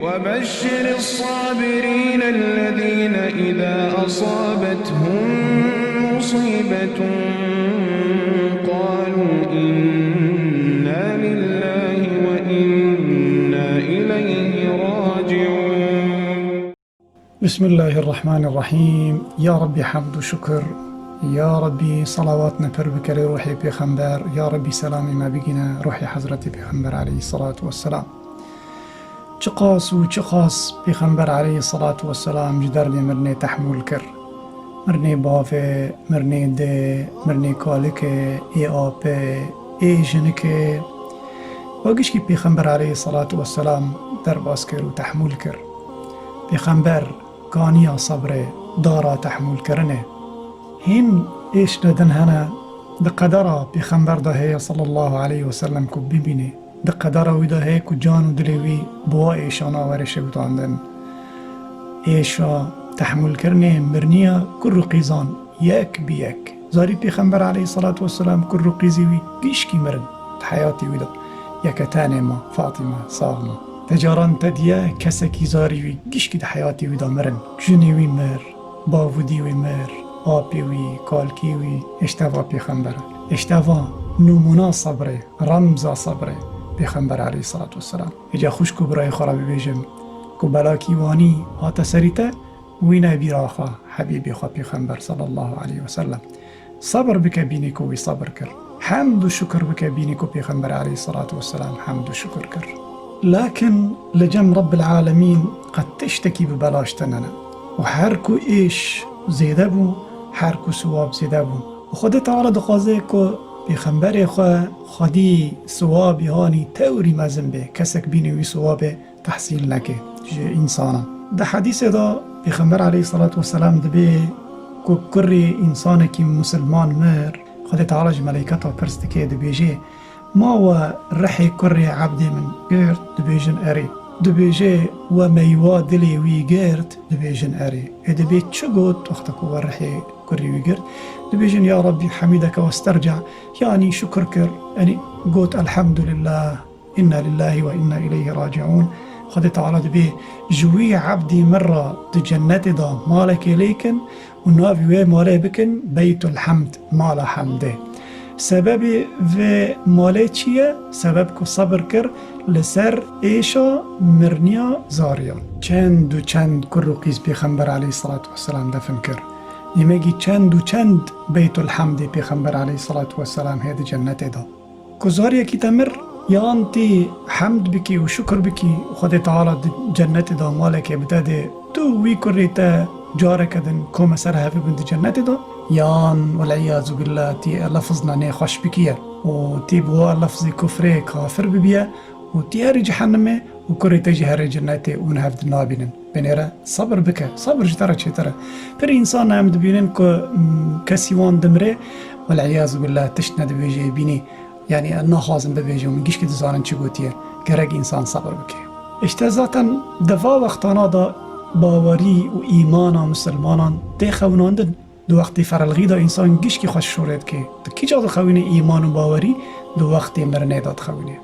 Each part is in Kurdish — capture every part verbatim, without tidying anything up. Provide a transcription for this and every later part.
وبشر الصابرين الذين إذا أصابتهم مصيبة قالوا إنا لله وإنا إليه راجعون. بسم الله الرحمن الرحيم. يا ربي حمد وشكر. يا ربي صلواتنا پر بكري روحي پیغمبر. يا ربي سلامي ما بگینه روحي حضرت پیغمبر عليه الصلاة والسلام. Çiqas û çiqas Pêxember aleyhisselatu vesselam ji derdê mirinê tehmûl kir. Mirinê bavê, mirinê dê, mirinê kalikê, ê apê, ê jinikê. Wa gişkî Pêxember aleyhisselatu vesselam derbas kir û tehmûl kir. Pêxember kaniya sebrê, dara tehmûlkirinê. Hîn êş de din hene, di qedera Pêxember de heye sallallahu aleyhi ve sellem ku bibînê. Di qedera wî de heye ku can û dilê wî bi wa êşana were şewitandin. Êşa tehmûlkirinê miriniya kur û qîzan yek bi yek. Zarî Pêxember aleyhisselatu vesselam kur û qîzî wî gişkî mirin di heyatê wî de. Yeke tenê ma, Fatîme, sax ma. Te caran te diye kesekî zarî wî gişkî di heyatê wî de mirin. Jinê wî mir, bavûdî wî mir, apê wî, kalkî wî, êşteva Pêxember e. Êşteva nûmûna sebrê, remza sebrê Pêxember aleyhisselatu vesselam. Êca xwişk û birayê xwe re bibêjim ku belakî wanî hate serî te, wîne bîra xwe, Hebîbê xwe Pêxember sallallahu aleyhi ve sellem. Sebir bike bînî ku wî sebir kir. Hemd û şukir bike bînî ku Pêxember aleyhisselatu vesselam hemd û şukir kir. Lakin li cem Rabbil Alemîn qet tiştekî bi belaş tune ne. Û her ku êş zêde bû, her ku siwab zêde bû. Û Xwedê Teala dixwaze ku Pêxemberê xwe xwedî siwabî hanî tewrî mezin bê, kesek bînî wî siwabê tehsîl neke ji însanan. Di hedîsê de Pêxember aleyhisselatu vesselam dibê ku kurê însanekî misilman mir, Xwedê Teala ji meleyketa pirs dike, dibêje, ma we rihê kurê ebdê min girt? Dibêjin, erê. Dibêje, we meywa dilê wî girt? Dibêjin, erê. Ê dibê çi got wexta ku we rihê kurê wî girt? Dibêjin, ya Rabbî hemîdeke westerca, yanî şukir kir, yanî got, elhemdulillah. Inna lillahi ve inna ileyhi raciun. Xwedê Teala dibê ji wî ebdî min re di cennetê de malekê lê kin û navî wê malê bikin Beytul Hemd, mala hemdê. Sebebê vê malê çi ye? Sebeb ku sebir kir li ser êşa mirniya zariyan. Çend û çend kur û qîz Pêxember aleyhisselatu vesselam defin kir. Demekî çend û çend Beytul Hemdê Pêxember aleyhisselatu vesselam heye di cennetê de. Ku zariyekî te mir, yan tî hemd bikî û şukir bikî Xwedê Teala di cennetê de malekê bi te dê, tu wî kurê te careke din kome ser hev bibin di cennetê de, yan, wel'iyazû billah, tî lefizna nêxweş bikî ye û tî bi wa lefzî kufrê kafir bibiye û tî herî cehennemê û kurê te jî herê cennetê û hûn hev di nabînin. Binêre sebir bike, sebir ji te re çêtir e. Pir însan em dibînin ku, mm, kesî wan dimire, wel'iyazû billah, tişt nedibêje bînî. Yanî, em naxwazin bibêjin, min gişkî dizanin çi gotiye. Gerek însan sebir bike. Îşte zaten di va wextana de bawerî û îmana misilmanan tê xewinandin. Di wextê ferelxî de însan gişkî xwe şorê dike. Di kîca dixewîne îman û bawerî? Di wextê mirinê de dixewîne.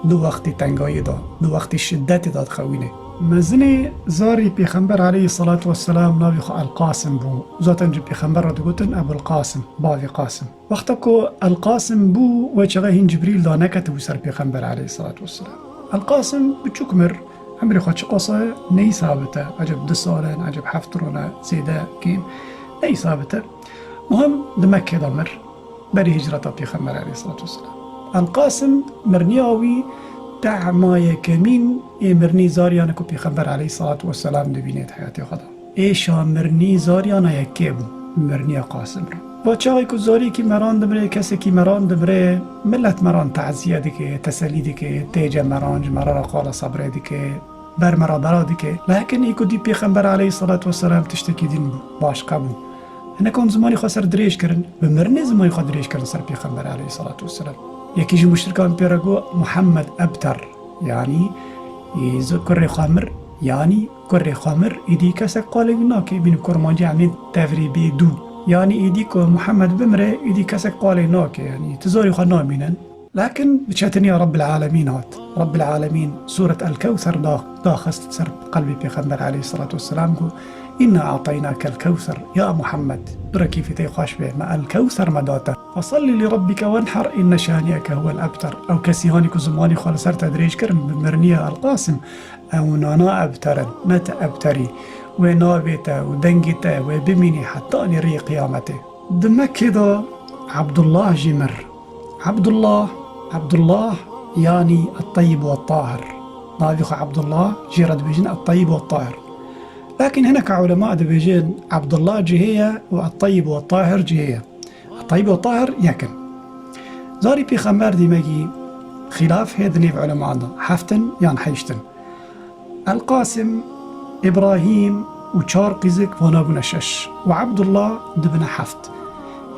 Di wextê tengayê de, di wextê şidetê de dixewîne. Mezinê zarî Pêxember aleyhisselatu vesselam navê xwe Elqasim bû. Zaten ji Pêxember re digotin Ebul Qasim, bavê Qasim. Wexta ku Elqasim bû, wê çaxê hîn Cibrîl da neketibû ser Pêxember aleyhisselatu vesselam. Elqasim biçûk mir, emrê xwe çiqas e, neyî sabit e, eceb du sal e, eceb heft ron e, zêde, kêm, neyî sabit e. Muhim, di Mekkê de mir, berî hicreta Pêxember aleyhisselatu vesselam. Elqasim mirniya wî tema yekemîn ê mirnî zariyan e ku Pêxember aleyhisselatu vesselam dibîne di heyatê xwe de. Êşa mirinî zariyan a yekê bû, miriniya Qasim re. Va çaxê ku zariyekî meran dimire, kesekî meran dimire, milet meran teziye dike, teselî dike, têce meran, ji me re re qala sebrê dike, ber me re bela dike. Lakin ê ku dî Pêxember aleyhisselatu vesselam tiştekî din bû, başqa bû. Hinek hûn zimanê xwe ser dirêj kirin, bi mirinê zimanê xwe dirêj kirin ser Pêxember aleyhisselatu vesselam. Yekî ji muşrikan pê re got, Muhammed ebter, yanî, ê, kurê xwe mir, yanî, Kurê xwe mir, îdî kesek qalê wî nake, bînin kurmancî em ê tevrê bê dû. Yanî îdî ku Muhammed bimire, îdî kesek qalê nake, yanî ti zarî xwe namînin. Lakin bi çetiniya Rabbil Alemîn hat. Rabbil Alemîn Sûret El Kewser da-, daxist ser qelbê Pêxember aleyhissalatu vesselam, got, "Inna a'taynake el kewser, ya Muhammed." Bira kêfê te xweş be, me El Kewser me date. "Fesalli li rabbike wenher, inne şaniyeke huwel ebter." Ew kesî hanî ku zimanî xwe li ser te dirêj kirin, bi miriniya El Qasim, ew nana ebter in, ne te ebterî. Wê navê te û dengê te wê bimînî hetanî rêyê qiyametê. Di Mekkê de Abdullah jî mir. Abdullah, Abdullah, yanî At-Tayyib ve Tahir. Navê xwe Abdullah, jê re dibêjin At-Tayyib ve Tahir. Lakin hineka ulema dibêjin Abdullah cihê ye û At-Tayyib ve Tahir cihê ye. At-Tayyib ve Tahir yek in. Zarî Pêxember dîmegî xîlaf hê di nêv ulemaan de. Heft in yan heşt in. El Qasim, Îbrahîm û çar qîzik, vana bûne şeş. Û Abdullah dibine heft.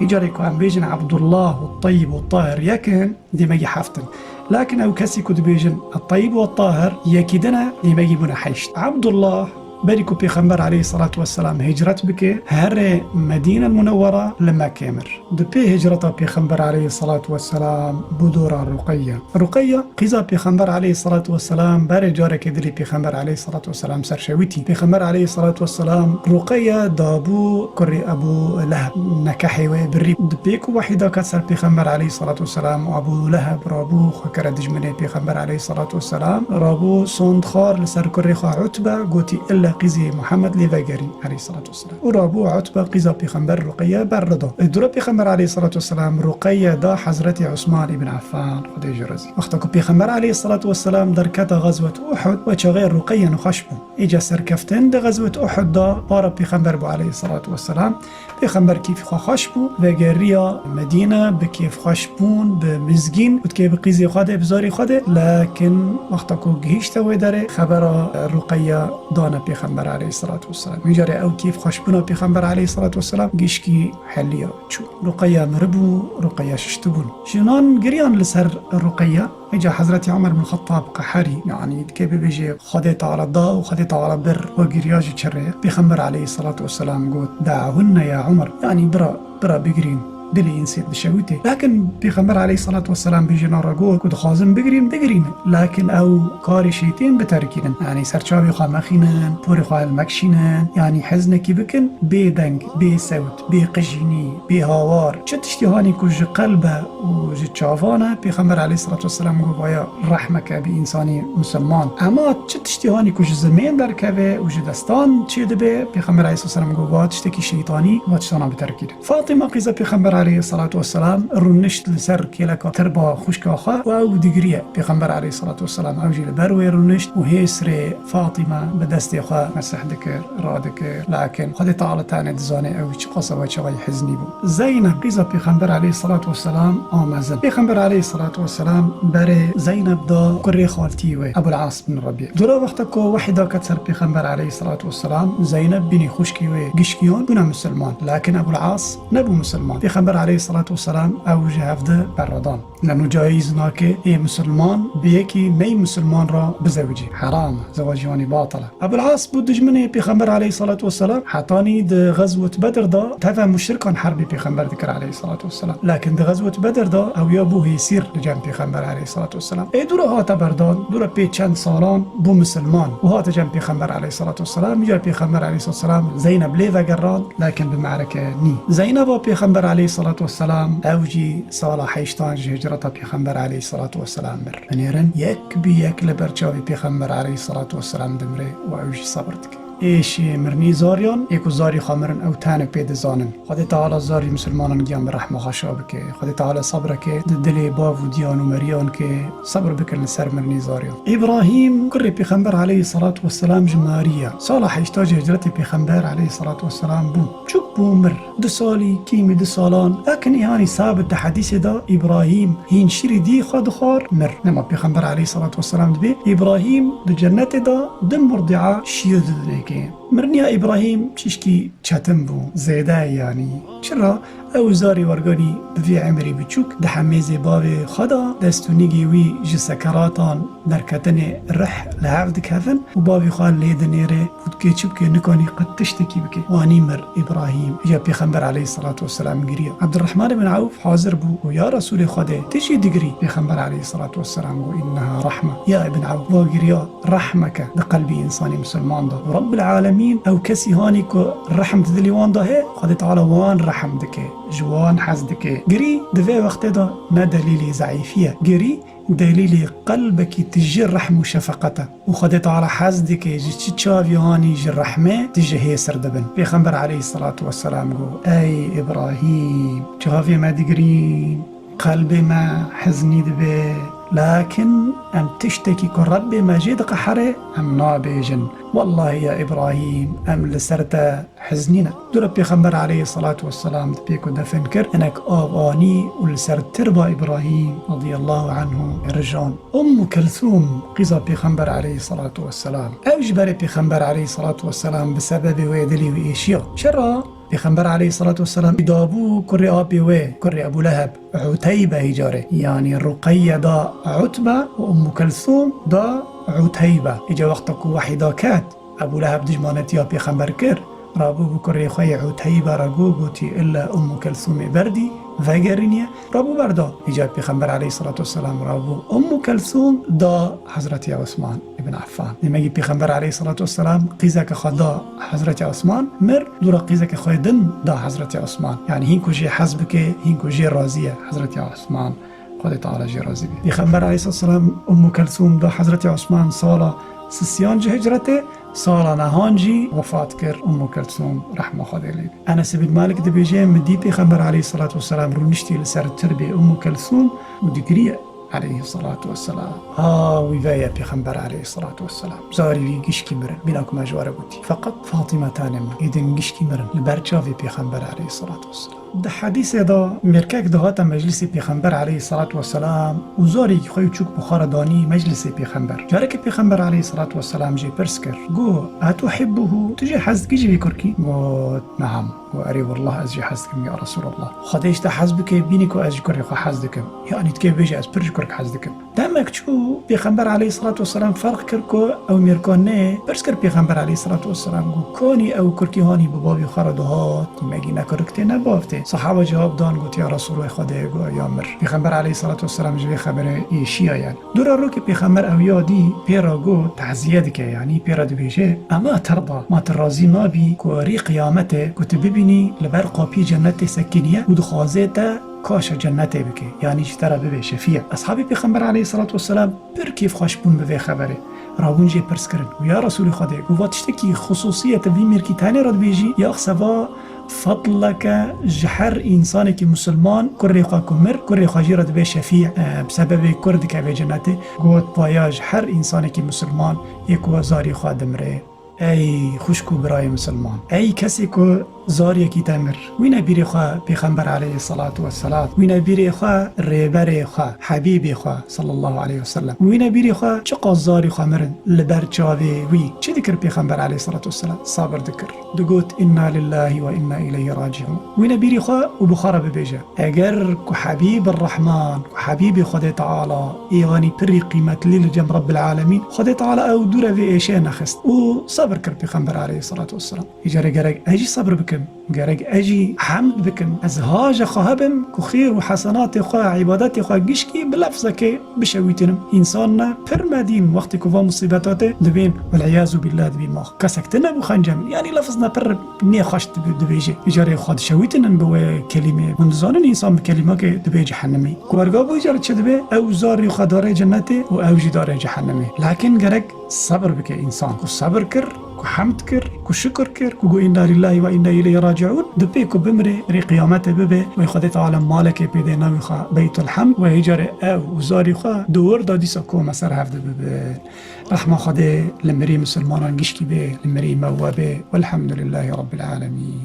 Îcarê ku em bêjin Abdullah û Tayyib û Tahir yek in, dêmegî heft in. Lakin ew kesî ku dibêjin Tayyib û Tahir yekî din e, dêmegî bûne heşt. Abdullah berî ku Pêxember aleyhissalatu vesselam hicret bike, here Medîne Munewwera, li Mekkê mir. Di pê hicreta Pêxember aleyhissalatu vesselam bû dora Ruqeyye. Ruqeyye, qîza Pêxember aleyhissalatu vesselam, berê carekê dilê Pêxember aleyhissalatu vesselam serşewitî. Pêxember aleyhissalatu vesselam Ruqeyye dabû kurê Ebû Leheb, nekehê wê birî. Di pê ku wehî daket ser Pêxember aleyhissalatu vesselam û Ebû Leheb rabû xwe kire dijminê Pêxember aleyhissalatu vesselam, rabû sond xwar li ser kurê xwe Utbe, gotî, "Îlle qîzê Muhammed lê vegerîn," aleyhissalatu vesselam. Û rabû Utbe qîza Pêxember Ruqeyye ber rida. Dûra Pêxember aleyhissalatu vesselam Ruqeyye da Hezretî Usman ibn Affan, Xwedê jê razî. Wexta ku Pêxember aleyhissalatu vesselam derketa xezwet Uhud, we çaxê Ruqeyye nexweş bû. Îca serkeftin di xezwet Uhud da para Pêxember bû aleyhissalatu vesselam. Pêxember kêfî xwe xweş bû, vegeriya Medîne bi kêfxweş bûn, bi mizgîn, û dikê bi qîzê xwe de, bi zarê xwe de. Lakin wexta ku gihîşte wê derê, xebera Ruqeyye dane Pêxember aleyhissalatu vesselam. Vî carê ew kêfxweşbûna Pêxember aleyhissalatu vesselam gişkî heliya çû. Ruqeyye miribû, Ruqeyye şiştibûn. Jinan giriyan li ser Ruqeyye. Îca Hezretî Omer bin Xettab qeherî, yanî dikê bibêje, Xwedê Teala da û Xwedê Teala bir, we giriya ji çi rê? Pêxember aleyhissalatu vesselam got, "Da'hunne ya Omer." Yanî bira, bira bigirîn. Dilê însê dişewitê. Lakin Pêxember aleyhissalatu vesselam bêjina re got ku dixwazin bigirîn, bigirîn. Lakin ew karê şeytên biterikînin. Yanî ser çavê xwe mexînin, porê xwe hilmekişînin. Yanî heznekî bikin, bê deng, bê sewt, bê qijînî, bê hawar. Çi tiştî hanî ku ji qelb e û ji çavan e, Pêxember aleyhissalatu vesselam got, "Vaya rehmeke bi însanî musulman." Ema çi tiştî hanî ku ji zimên derkeve û ji destan çêdibe, Pêxember aleyhissalatu vesselam got, "Va tiştekî şeytanî, va tiştana biterikînin." Fatima qîza Pêxember aleyhissalatu vesselam rûnişt li ser kêleka tirba xwişka xwe û ew digiriye. Pêxember aleyhissalatu vesselam ew jî li ber wê rûnişt û hê sirê Fatima bi destê xwe mesih dikir, radikir. Lakin Xwedê Teala tenê dizane ew çiqas ew çaxê heznî bû. Zeyneb qîza Pêxember aleyhissalatu vesselam a mezin. Pêxember aleyhissalatu vesselam berê Zeyneb da kurê xaltî wê, Ebul As bin Rebî. Dûra wexta ku wehî daket ser Pêxember aleyhissalatu vesselam, Zeyneb bînî xwişkî wê gişkiyan bûne misilman. Lakin Ebul As nebû misilman. Pêxember aleyhissalatu vesselam ew ji hevdi berredan. Leno caiz nake ê misilman bi yekî ney misilman re bizewicî. Heram e, zewaciyanî batil e. Ebul As bû dijminê Pêxember aleyhissalatu vesselam. Hetanî di xezwet Bedr da teve muşrikan herbê Pêxember dikir aleyhissalatu vesselam. Lakin di xezwet Bedr da ew ya bû hêsîr li cem Pêxember aleyhissalatu vesselam. Ê dûra hate berdan, dûra pê çend salan bû misilman û hate cem Pêxember aleyhissalatu vesselam. Îcar Pêxember aleyhissalatu vesselam Zeyneb lê vegerand, lakin bi me'reke nî. Zeyneba Pêxember aleyhissalatu vesselam ew jî sala heştan ji hicreta Pêxember aleyhissalatu vesselam mir. Binêrin yek bi yek li ber çavê Pêxember aleyhissalatu vesselam dimire û ew jî sebir dike. Êşê mirinî zariyan, ê ku zarî xwe mirin ew tenê pê dizanin. Xwedê Teala zarî misilmanan giyan bi rehma xwe şa bike. Xwedê Teala sebreke di dilê bav û diyan û meriyan ke sebir bikin li ser mirinî zariyan. Îbrahîm, kurê Pêxember aleyhissalatu vesselam ji Mariye. Sala heşta ji hicretê Pêxember aleyhissalatu vesselam bû. Çûk bû mir. Du salî, kîmî du salan. Lakin îhanî sabit di hedîsê de Îbrahîm hîn şîrî dî xwe dixwar, mir. Nema Pêxember aleyhissalatu vesselam dibê, Îbrahîm di cennetê de du murdia şîr didinê ke. Miriniya Îbrahîm çişkî çetin bû, zêde yanî. Çira? Ew zarî werganî bi vî emrî biçûk di hemêzê bavê xwe de, dest û nîgê wî ji sekeratan derketinê rih li hev dikevin û bavê xwe lê dinêre û dikê çi bike, nikanî qet tiştekî bike. Wanî mir Îbrahîm. Îca Pêxember aleyhisselatu vesselam giriya. Abdurrahman ibn Awf hazir bû û ya Resûlê Xwedê, tu jî digirî? Pêxember aleyhisselatu vesselam got, "Înneha rehme." Ya Ibn Awf, va giriya rehmeke di qelbî însanê misilman de. Û Rabbil Alemîn, ew kesî hanî ku rehm di dilê wan de heye, Xwedê Teala wan rehm dike, ji wan hez dike. Girî di vê wextê de ne delîlê zeîfî ye. Girî delîlê qelbekî tijî rehm û şefeqet e. Û Xwedê Teala hez dike ji çi çavî hanî ji rehmê tijî hêsir dibin. Pêxember aleyhisselatu vesselam got, "Ey Îbrahîm, çavê me digirîn." Qelbê me heznî dibe, lakin em tiştekî ku Rebbê me jê diqehere, em nabêjin. Wellahî ya Îbrahîm, em li ser te heznî ne. Dûra Pêxember aleyhisselatu vesselam di pêk û defin kir, hinek av anî û li ser tirba Îbrahîm radiyallahu anhu rijan. Ummu Kelsûm, qîza Pêxember aleyhisselatu vesselam. Ew ji berê Pêxember aleyhisselatu vesselam bi sebebê wê dilê wî êşiya. Çira? Pêxember aleyhisselatu vesselam dabû kurê apê wê, kurê Ebû Leheb, Uteybe îcarê. Yanî Ruqeyye da Utbe û Ummu Kelsûm da Uteybe. Îca wexta ku wehî da ket, Ebû Leheb dijmanetiya Pêxember kir. Rabû bi kurê xwe yê Uteybe re got, gotî, "Îlla Ummu Kelsûmê berdî, vegerîniye." Rabû berda. Îca Pêxember aleyhisselatu vesselam rabû Ummu Kelsûm da Hezretî Osman ibn Affan. Demekî Pêxember aleyhisselatu vesselam qîzeke xwe da Hezretî Osman, mir, dûra qîzeke xwe din da Hezretî Osman. Yanî hîn ku jê hez bike, hîn ku jê razî ye Hezretî Osman. Xwedê Teala jê razî be. Pêxember aleyhisselatu vesselam Ummu Kelsûm da Hezretî Osman sala sisiyan ji hicretê, sala nehan jî wefat kir Ummu Kelsûm, rehma Xwedê lê be. Enes ibn Malik dibêje, min dî Pêxember aleyhisselatu vesselam rûniştî li ser tirbê Ummu Kelsûm û digiriye aleyhisselatu vesselam. Ha, wî ve ye Pêxember aleyhisselatu vesselam. Zarî wî gişkî mirin, bîna ku me ji we re gotî. Feqet Fatîme tane min. Êdin gişkî mirin li ber çavê Pêxember aleyhisselatu vesselam. Di hedîsê de mêrkek dihate meclisê Pêxember aleyhisselatu vesselam û zarî xwe yê çûk bi xwe re danî meclisê Pêxember. Carekê Pêxember aleyhisselatu vesselam jê pirs kir. Got, "Etuhibbuhu, tu jê hez dikî ji vî kurkî?" Got, "Neam." Got, "Erê, wallah ez jê hez dikim ya Resulallah. Xwedê ji te hez bike, bînî ku ez ji kurê xwe hez dikim. Yanî dikê bêje ez pir ji kurk hez dikim." Demek çû, Pêxember aleyhisselatu vesselam ferq kir ku ew mêrka nê. Pirs kir Pêxember aleyhisselatu vesselam, got, "Kanî ew kurkî hanî bi bavê xwe re dihat, demekî ne kurik tê ne bav tê?" Sehaba cewab dan, got, "Ya Resûlê Xwedê." Got, "Ya mir." Pêxember aleyhisselatu vesselam ji vê xeberê êşiya, yanî. Dûra rokê Pêxember ew ya dî pê re got, taziye dike, yanî pê re dibêje, "Ema terda, ma tu razî nabî ku rî qiyametê ku tu bibînî li ber qapî cennetê sekiniye û dixwaze te kaşa cennetê bike, yanî ji te re bibe şefî ye?" Eshabê Pêxember aleyhisselatu vesselam pir kêfxweş bûn bi vê xeberê. Rabûn jê pirs kirin. Û ya Resûlê Xwedê, got, "Va tiştekî xusûsî ye, tu vî mêrkî tenê re dibêjî, ya xse va fedleke ji her însanekî musulman, kurê xwe ku mir, kurê xwe jê re dibe şefî, e, bi sebebê kur dikeve cennetê?" Got, "Va ya ji her însanekî musulman yê ku zarî xwe dimire." Ey xwişk û birayê misilman, ey kesê ku zariyekî te mir, wîne bîrê xwe Pêxember aleyhisselatu vesselam, wîne bîrê xwe rêberê xwe, Hebîbê xwe sallallahu aleyhi ve sellem, wîne bîrê xwe çiqas zarî xwe mirin li ber çavê wî, çi dikir Pêxember aleyhisselatu vesselam? Sabir dikir. Digot, "Inna lillahi ve inna ileyhi raciun." Wîne bîrê xwe û bi xwe re bibêje, Eger ku Hebîb Rehman, ku Hebîbê Xwedê Teala, ê anî pirî qîmetlî li cem Rebbil Alemîn, Xwedê Teala ew dûre vê êşê nexist û sebir kir Pêxember aleyhisselatu vesselam. Îcarê gerek ez jî sebir bikim, gerek ez jî hemd bikim. Ez haja xwe hebim ku xêr û hesenatê xwe, îbadetê xwe gişkî bi lefzekê bişewîtinim. Însan ne pir medîn wextê ku va musîbeta tê dibên, welîyazu billah, dibî max. Kesek tune bû xencem, yanî lefz ne pir nêxweş dibi-, dibêje. Îcarê xwe dişewîtinin bi wê kelîmê. Hûn dizanin însan bi kelîmekê dibê cehennemî. Ku werga bû îcar çi dibe? Ew zarî xwe darê cennetê û ew jî darê cehennemê. Lakin gerek sebir bike însan. Ku sebir kir, ku hemd kir, ku şikir kir, ku got, "Inna lillahi ve inna ileyhi raciun", dipê ku bimrê, rê qiyametê bibe, wê Xwedê Teala malekê pê dê navê xwe Beytul Hemd, wê îcarê ew û zarî xwe di wir de dîsa kome ser hev de bibin. Rehma Xwedê li mirî misilmanan gişkî bê, li mirî me we bê. Welhamdulillahî Rabbil Alemîn.